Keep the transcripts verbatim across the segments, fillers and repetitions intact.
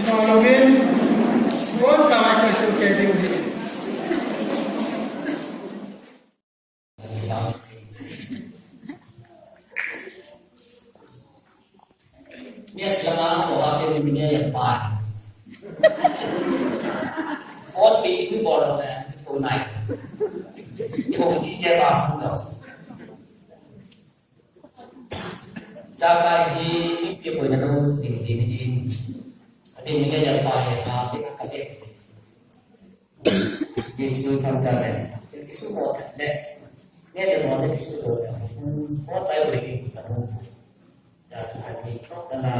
Kipah louvin, bon cha mai koi su ke diu hi. Yes, lama ko ape ni mine ya pa. Phone pe ni bol na ko nai. Ko ni ya ba ko. Jakai hi ipi koina lou ding ding ding. Ati mine ya pa he pa pe ka pe. Jesu tham ta le. Jesu mo ta le. Ne de mo de Jesu lo. Mo tai ko ki ta mo. Ya ta ki ko ta na.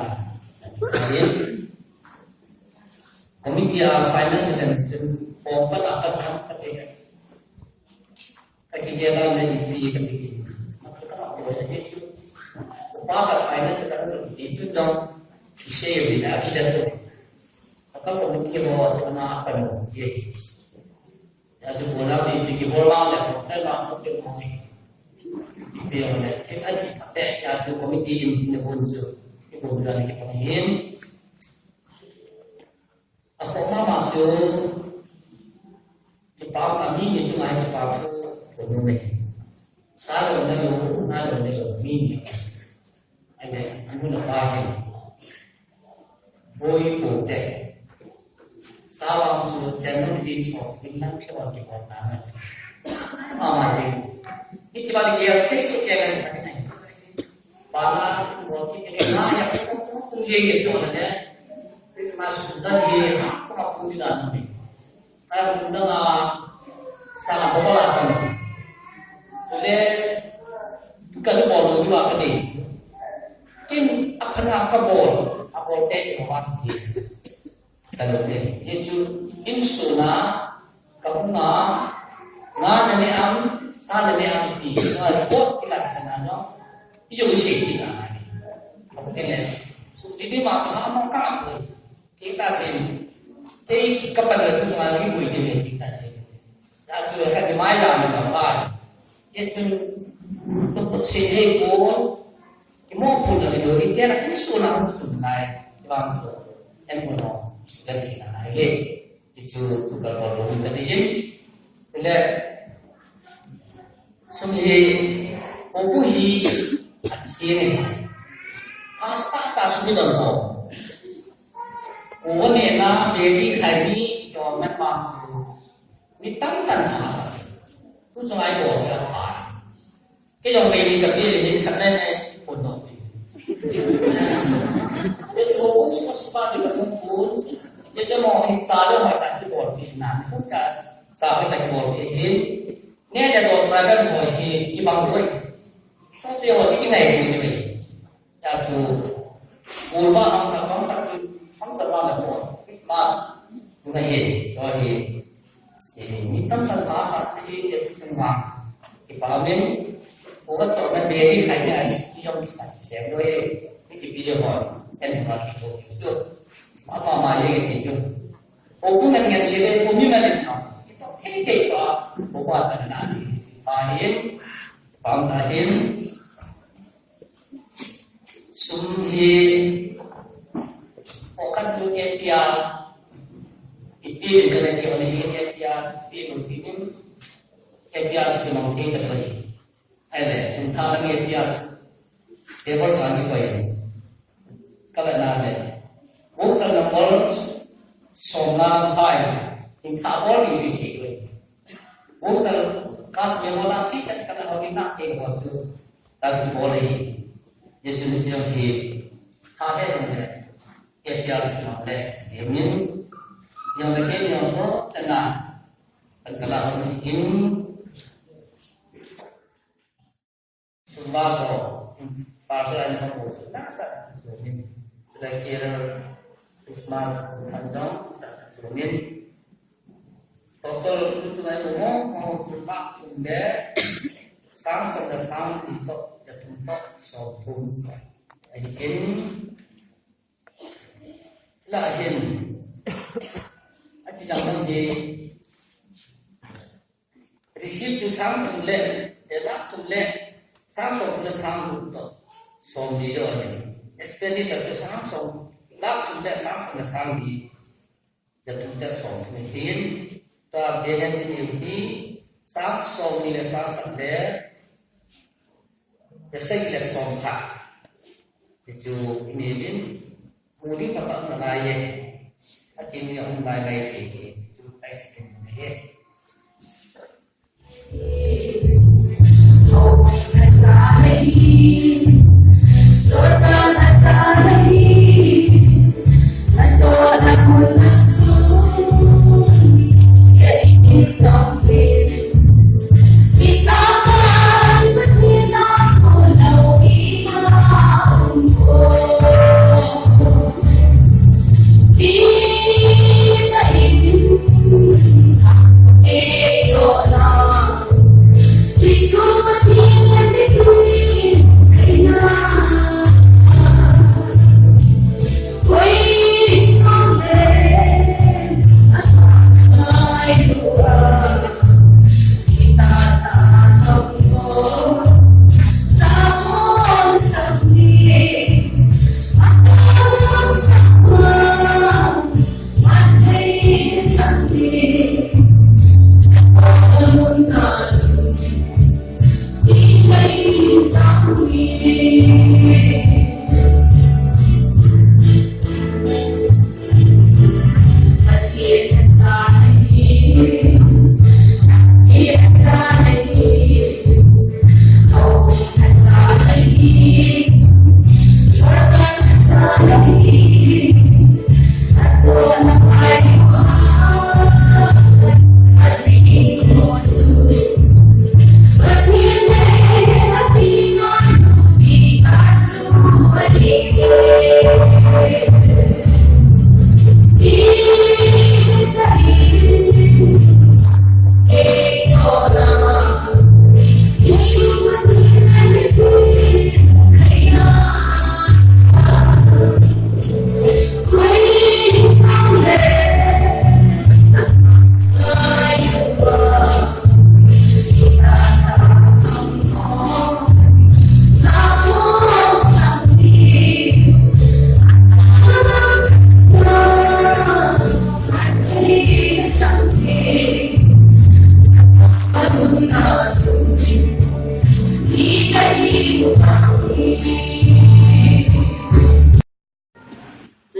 Committee a finance and pom pa la pa tham ta pe. Ka kigel a le ipi ka kigel. Ka ma ko le Jesu. Upa khat finance ka lo ti tu dong. Ki share le a ki da to. Ka committee ho cha na pa no ye. Ya su ko la ti ki bol ma le ko le ma ko ke mo. Ipi ho le ti a ti pa pe ya su committee in ne bon su. Ki bol la ki pa hin. A ko mama chu kipah a mi ni chu ngai kipah chu ko nu me. Sa lo na lo, na lo na lo, mi ni. Ai me, anu na ba ni. Boi ko te. Sa wa chu chen no ni so, ni na ke wa ki ko ta na. Mama ni. Ni ki ba ni ke, ke so ke na ni. Bana, mo ki kene na ya ko ko ko je ye to ne. Christmas da ye ha ko ko ni da ni. Ka da na sa ko la ta ni. Tule ka ni bol ni wa ka ni. Kin a kana ka bol, a bol te ki wa ki. Talo te. Ye chu insung a, ka hung a, nga na ne am, sa na ne am ti, nga report ti la sa na no. I jo se ti la. Ka te le. Su ti ti ma ka ma ka ko. Ti ta se. Hei, kapan le tu sunga hi boi de le ti ta se. Ya chu khat ni mai la ma ba. Ye chun tu put se hei ko. Ki mo pun la lo ri te la ku su na su nai. Ki bang su. En ko no. Su da ti na nai he. Ti chu tu ka lo lo ta ni yin. Le Sum hi, Houbung hi, a thie ne. A sa ta sum hi don ho. Ko ne na, baby khai ni, jo man ba su. Mi tam tan ha sa. Tu chung ai bo ya pa. Ke jong baby ka pi ni khat ne ne, ko no pi. Ye chu Houbung sum sum ba ni ka tum pun. Ye chu mo hi sa lo ma ta ki bo pi na. Ko ka sa ho ta ki bo pi hin. Nge le do private ho hi kibang loi. So se ho ki ngai ni ni. Ya chu. Bul ba ang ka bang ka chu sang sa ba le ho. Christmas. Ngai hi. So hi. Eh, mi tam tam ba sa ti ye tu chung ba. Ki ba min. Ko ka so na be ni khai ni a si yong ki sa se loi. Ni si bi ho. En ma ki to so. Ma ma ma ye ki so. Houbung ngen ngen si le, ko mi ma le no. Ito thei thei to, ko ba ta na ni. Pa hin, pa ta hin. Sum hi, o kan tu A P R. Iti le ka le ki o ni A P R, iti le ki ni. A P R si ki mang thei ka to ni. Ai le, kum tha lang A P R. Table sa ni koi. Ka ba na le. Voucher number som na phai. Kum tha bol ni si thei koi. Voucher cash memo na thei chat ka na ho ni na thei ho chu. Ta su bol le. Ye chu ni chu hi. Tha le le. A P R ma le. Ye min. Yang le ke yang ho ta na. Kan ka la ho ni hin. Sum ba ko, parcel a ni ko, na sa ka su ni. Chule Carol Christmas kan jong, sa ka su ni. Total tu chu ngai mo mo, mo chu lakh thum le, sang som le sang li to, ja thum to, som thum. Ahin, chule ahin. Ati jang hi. Receive chu sang thum le, eh, lakh thum le, sang som thum le sang gup to, som li jo ahi. Expenditure chu sang som, lakh thum le sang som le sang li, ja thum le som thum ahin. Tua balance ni hi, sang som ni le sang khat le, ja sagi le som khat. Ti chu i nei in, mu ding phatah na lai e. A chim ni a um lai mai thei hi. Chu kai si ken na e.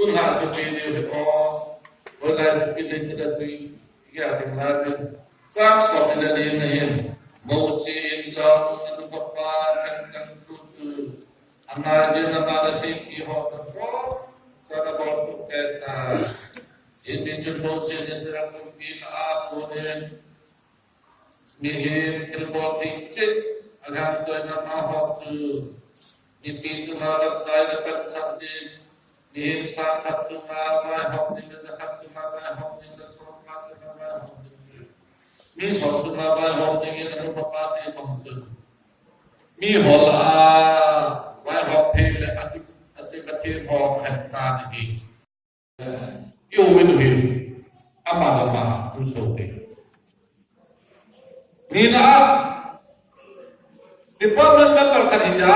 Tun ha chu video hi o, o lai chu pin le kida tui, ya ding la din. Chang som le li na hin. Mosi in jong, anu papa, kan chang tu tu. Ama jin ama la sing ki ho ta ko. Sa na bol tu ke ta. Iti chun Mosi in Israel kumpi la a ko ne. Mihem thilbol ding cheh, agam toina ma hop tu. Mipi chunga lamkai le panchah ding. Mihem sangkhat chunga vaihop ding le, jakhat chunga vaihop ding le, somkhat chunga vaihop ding. Mi som chunga vaihop ding in anu papa sei bang chun. Mi hol a vaihop thei le achi, achi ka thei hop het ta ni hi. I u in u hin, ama le ama, um so te. Ni na, department member khat hi ja,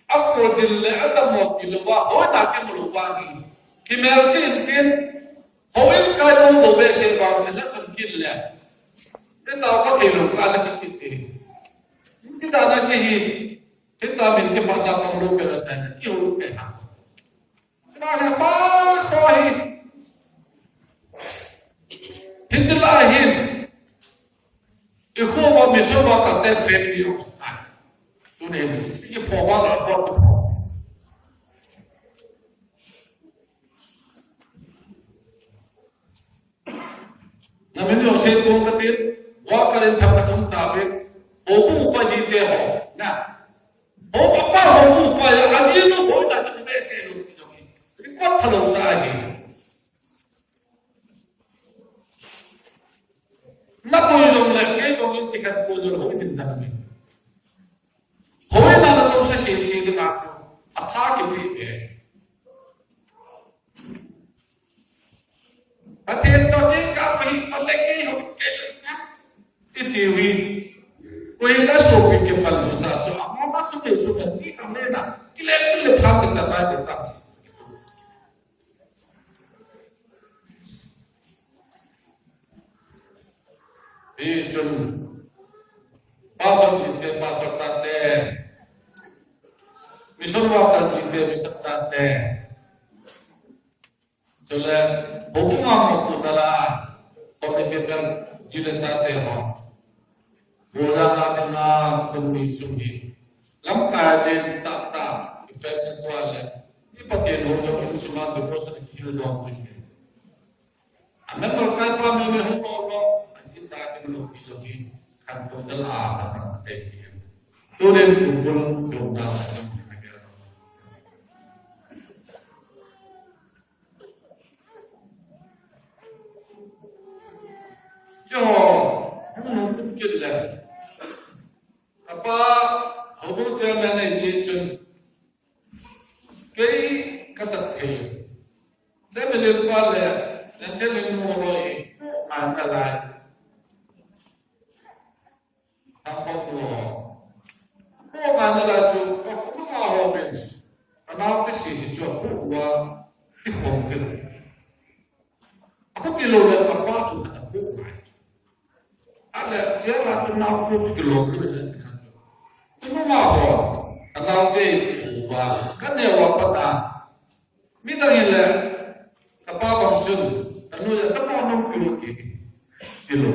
a ko jin le a damo ki lo wa, ho na ke mo lo wa ni. Ki mel chin tin, ho in ka lo lo ve se ba, ni sa sum kin le. Ni ta ka thei lo ka na ki ki te. Ni ti da na ki hi, ni ta min ki ma na ka lo ke na ta, i ho ke ha. Sina hi pa ko hi. Hitila hin. I khu ba mi so ba ka te family of time. Tu ne, i pho ba la ko tu pho. Na min jong sei kong ka tin, wa ka rin thak ka tum ta ve, ho bu pa ji te ho, na. Ho pa pa ho bu pa ya, a ji lu ho na tu ve se lu ki jong hi. Ri ko tha lo ta hi. Na ko jong le, ke jong in ti khat ko jong ho tin na mi. Ho na na to se se se de ka, a tha ki pe pe. Pathen toh kei ka fai, Pathen kei ho kei. Iti ui. Koi la sopi kipal sa cho. Ama ma sopi sopi ni kam le na. Kile kile pham ta ta ta ta. Hichun. Pastor chite, pastor tate. Mission worker chite, mission tate. Chule, hukuma mukuna la, committee kan jile tate ho. Bola na tina kumi sumi. Lamkai din ta ta, ipe ni tuale. Ni Pathen ho jo kum suma do ko sa ki do ko ni. Amember kai pa mi mi hung lo lo. Ansi ta ki lo ki lo ki. Kan to dal a ka sa te ki. Tu den ku bul lo da. Yo, hung hung kum kit le. Apa, hobu chairman ai ji chun. Kei ka chat thei. Te me le pa le, le te me mo lo e. Ma na lai. A ko ko. Ko ma na lai chu, ko ko ma ho ben. Ana te si si chu ko wa. Ti khom ke. A ko ti lo le ka pa tu ka ko mai. Ale, tia la tu na ko tu ki lo tu le. Tu ma ho. Ana te wa. Ka ne wa pa ta. Mi dang hi le, ka pa bang chun, ka nu le, ka pa nung pi lo ti, ti lo.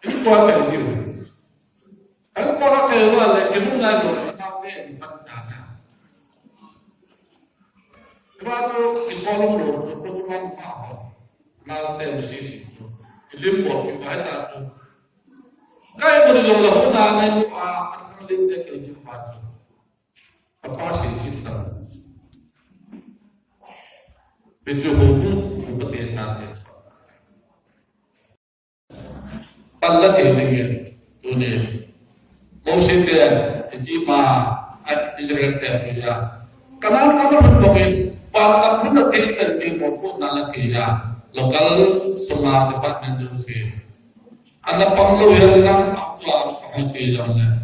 Ini tua ka ti lo. Kan pa ka kai wa le, ki nung na lo, ka pa ke ni pan ta na. Ka pa tu, ki pa nung lo, ko su man pa ho. Na te mu si si. Ki lim bo, ki pa ta tu. Kai mu ni lo la hu na na mu a, an lim te ke ki pa tu. Apa si si sa. Pichu hu hu, hu pa te sa te. Palla te ne nge, tu ne. Mosi te, iti ma, a Israel te ya. Kanan ka ma hu pa me, pa ka hu na te te ke mo ko na la te ya. Local suma department jo se. Ana pang lo ya na, a ko a, a ko se ya na.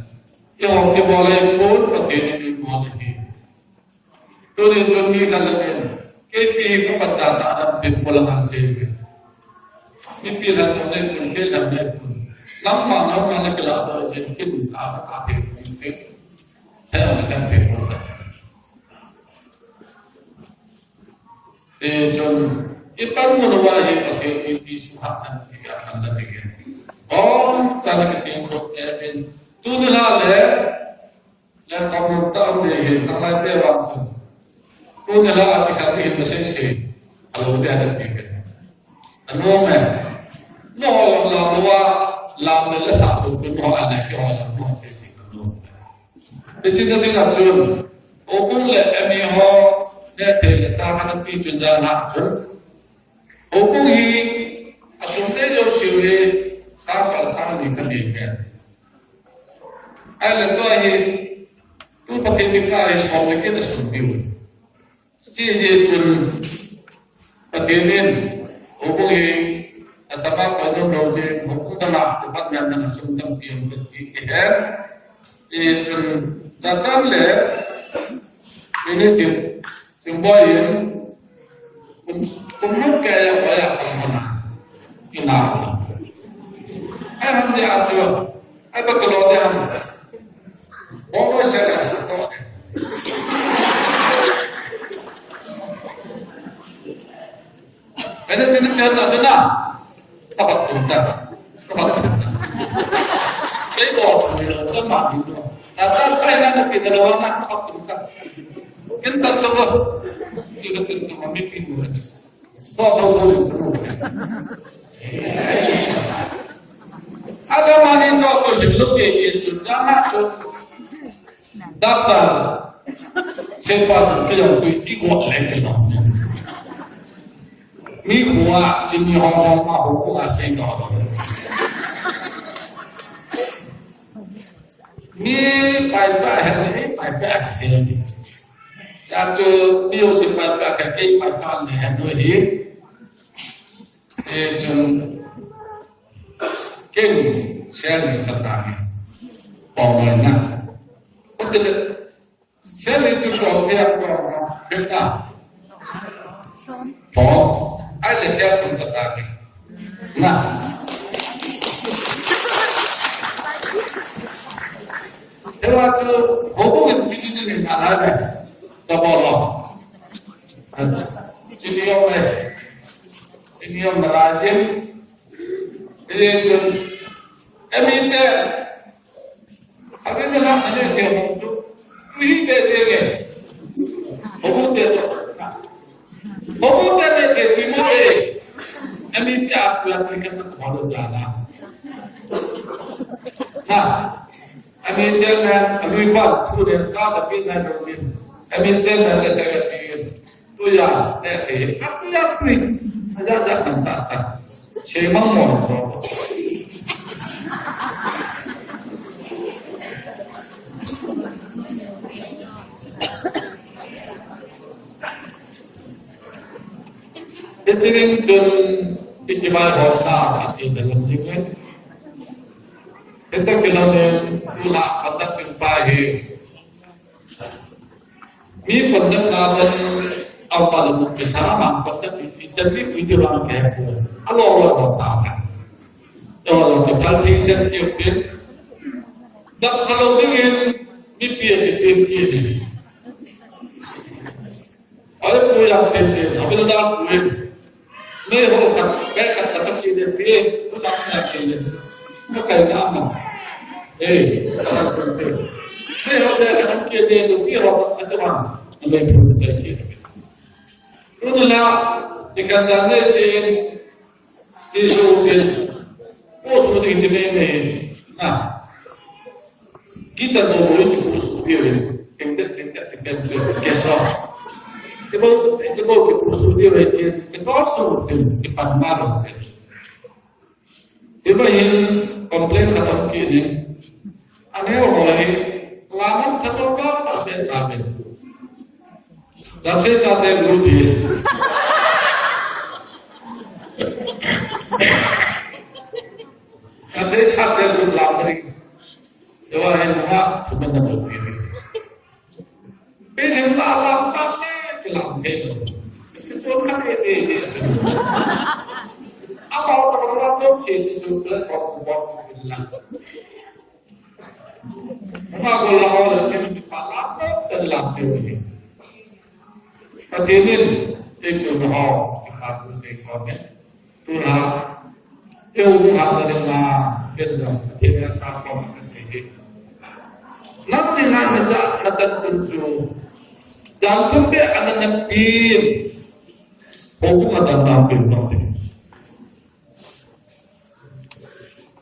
Yo, kibol le, Pathen in bol le. Tuni chun mi khat le ken. Kei pi ka pat ta ta adam pin pola kan sei. Mi pi la to ne kun, kei la ne kun. Lam ma na ma ne kala to je kin ta ta ta pe kun ke. He na kan pe pola. Tichun, i panmun uva hi Pathen in i suhhat nan ti a khan na ti ke. Bol chan a kiting ko e in. Tuni la le, le kamun ta um ni hi, ta lai pe vang chun. Tuni la a ti khat hi na sei sei. A lo de na ti ke. A no me. No la lo wa, la me le sa tu no a na ki o la no sei sei no. Ti chin na ding a chun. O kung le ami ho, ne te le cha khan pi chun da na chun. Houpu hi, a sum te jouse hi, sang khat sang ni khat ni pen. Ahile tua hi, tu Pathen in kha hi som le khat a sum piu. Hiche hi chun, Pathen in, houpu hi, a sapa ko jong lou jing, houpu dang a, department dang a sum tampi um ti kihe. Hichun, jachat le, ini chun, Simboi in, kum, kum lhung kei a, koi a, kum hana. Ina. Ai ham dia chu, ai ba kalo dia ham. Bo bo se ka to. Ai na tin tin na tin na. Takap tum ta. Takap tum ta. Sai ko, sa ma ni. Tata, ai na na pi na lo na, takap tum ta. Ken ta so. Ti ka tin tu ma mi pi nu. So to so. Ada mani to to si lo ke ke tu jana to. Doctor. Sepa tu ke yang tu i ko le ke lo. Mi ko a, chini ho ho ma ho ko a se ko. Mi pai pa he, mi pai pa he. Ya chu, mi ho si pai pa he, mi pai pa le he no hi. E chun, ken, share ni khat ta ni. Pong na. Hotel, share ni chu pong thei a pong na. Ken na. Pong. Ai le share tum khat ta ni. Na. Hiva chu, houbung in chini chini na la le. Cha bol lo. Chini jong le. Chini jong na la jin. Ile chun. Emi te. Abi me la ane te ho chu. Ui te te ke. Houbung te to. Houbung te te ke ui mo e. Emi te a pula ni ka ta ho lo ja na. Ha. Ami chairman, ami fal, student, class a pin na lo tin. Ami chairman le secretary. Tu ya, ne te, a tu ya tu. A ya ya tan ta ta. Che mang mo so. Hiche ding chun, i kivaihomna, i chin na lam ding e. Hita kilom in, tu la conduct in pa hi. Mi conduct na ban, au pa la mu kisa ma conduct i chan mi ui ti ram ke ko. Alo lo lo ta ka. Alo lo ta kal thi chan chi pin. Dap kha lo ding in, mi pi a ti pi ti ni. Ai pu yang tin tin, a bil dal pu in. Nei ho khat, bag khat khat kile pi, pu dang na kile. Ka kai na ma. Eh, ka kai na. Nei ho bag khat kile, pi ho khat khat ma. Nei pu khat kile. Tuna la, ikan dan nei chin, Jesu pin, post mo ding chi mei mei, na. Kita mo mo chi post mo ding, keng det, keng det, keng det, keng so. Chi mo, chi mo ki post mo ding, keng, keng so ding, ki pan ma lo ding. Hiva hin complain khat um kit in. Aneo ho hi, la man khat um ba, ba, ba, ba. Damsei chate group hi. Damsei chate group lam ri. Hiva hin ma, thuman na group hi. Pin hin la lam ta le, ki lam thei lo. Ki chon khat e e e. Ama ta lam lam lo che che chu platform ko bol ko la. Ama ko la ko le pin ki pa lam lo, chan lam thei lo. Pathen in Ei tu ho, ka tu sei ko me. Tu na. Eu tu ha na na, ken jong, te na ta ko ma ka sei hi. Nang ti na na ja, na tan tun chu. Jam thum pe ana na pin. Ko ku ma dan na pin no te.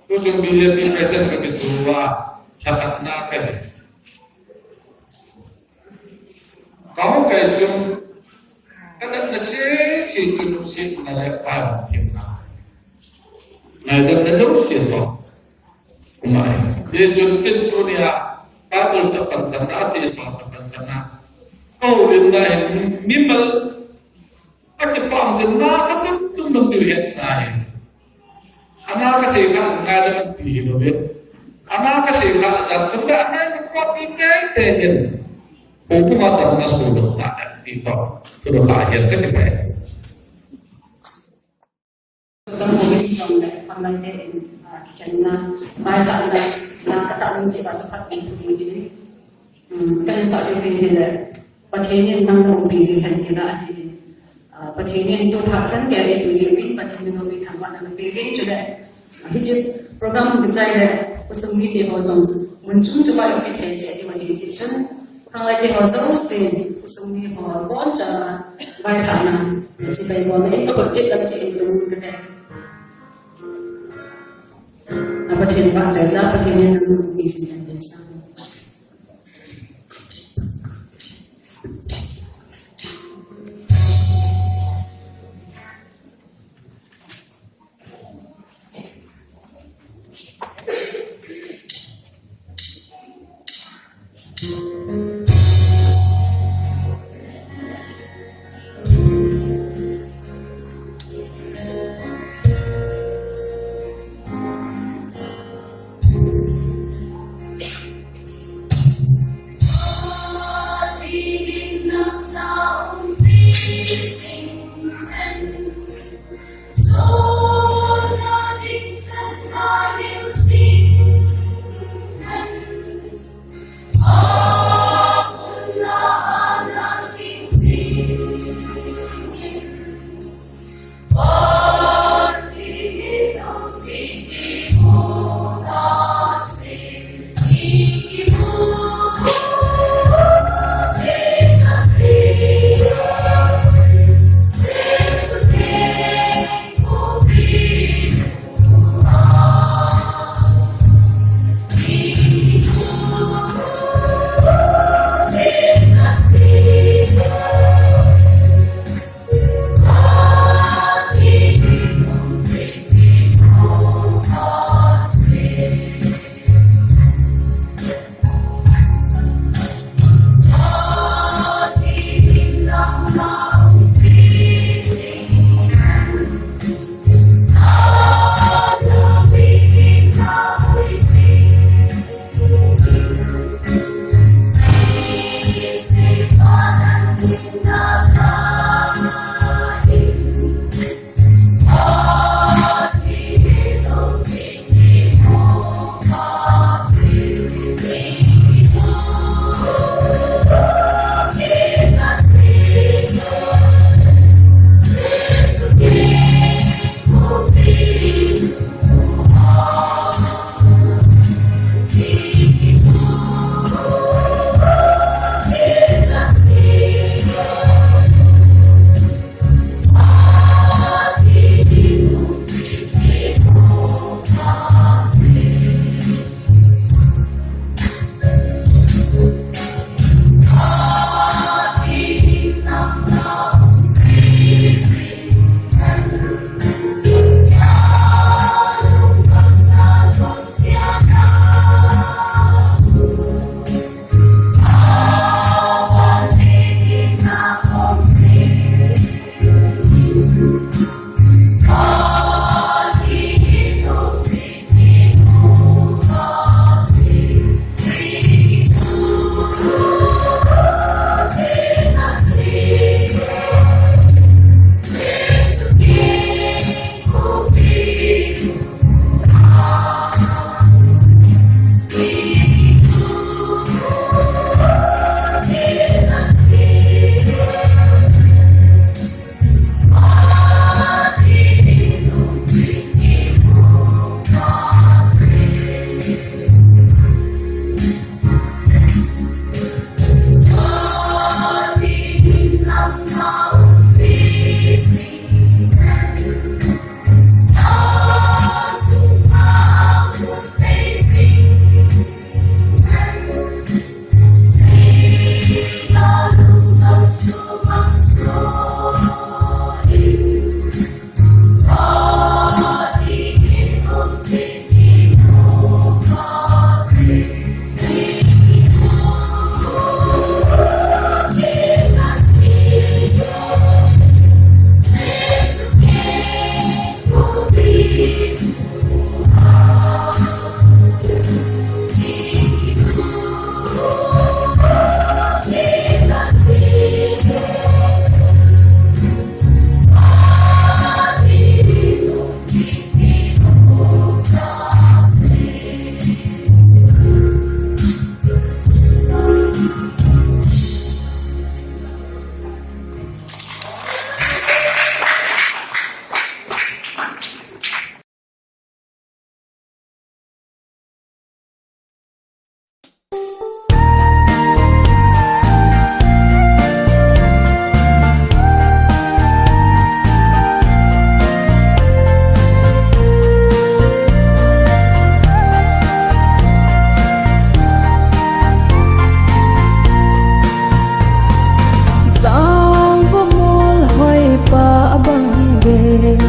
Tu jong B J P president ka kitu a, thakat na ka ni. Ka hung kai jong, ka natna sese chu lungsetna le phatthemna. Ngaidamna jouse toh. Umai. Hijeh chun kin tunia, Bible toh pansanna, athi sot toh pansanna. Ka houlimna hi mimal Akipah ding na khat tum tum tum tiu het sa hi. Ana ka sei kha ngaidam ti hi lo ve. Ana ka sei kha jam tum ve, ana ka ko ti te te hin. Ko kuma ta na so do ta ti to. Tu do ka hi ka ti pai. Chang ko ni jong le, khanglai te in, ah, kikhenna, baitahna, na ka sa lungset a chu phat in thu ding in. Hmm, ka hin sa ding hi le, Pathen in nang umpi jing hen ti na ahi. Ah, Pathen in tu phat chan gei a eipui jing uvin, Pathen in nang eithangvahna napeh uvin chule. Ah, hiche program kichai le, khosung mite ho jong, mun chom chom a eipui thei cheh diu ahi jeh chun. Khanglai te ho jouse, khosung mi ho, abonchan, vaithahna, chibai bol, in ka kot chet lam chet in lung ka te. A Pathen pachat na, Pathen in nang umpi jing hen ti sa. ve.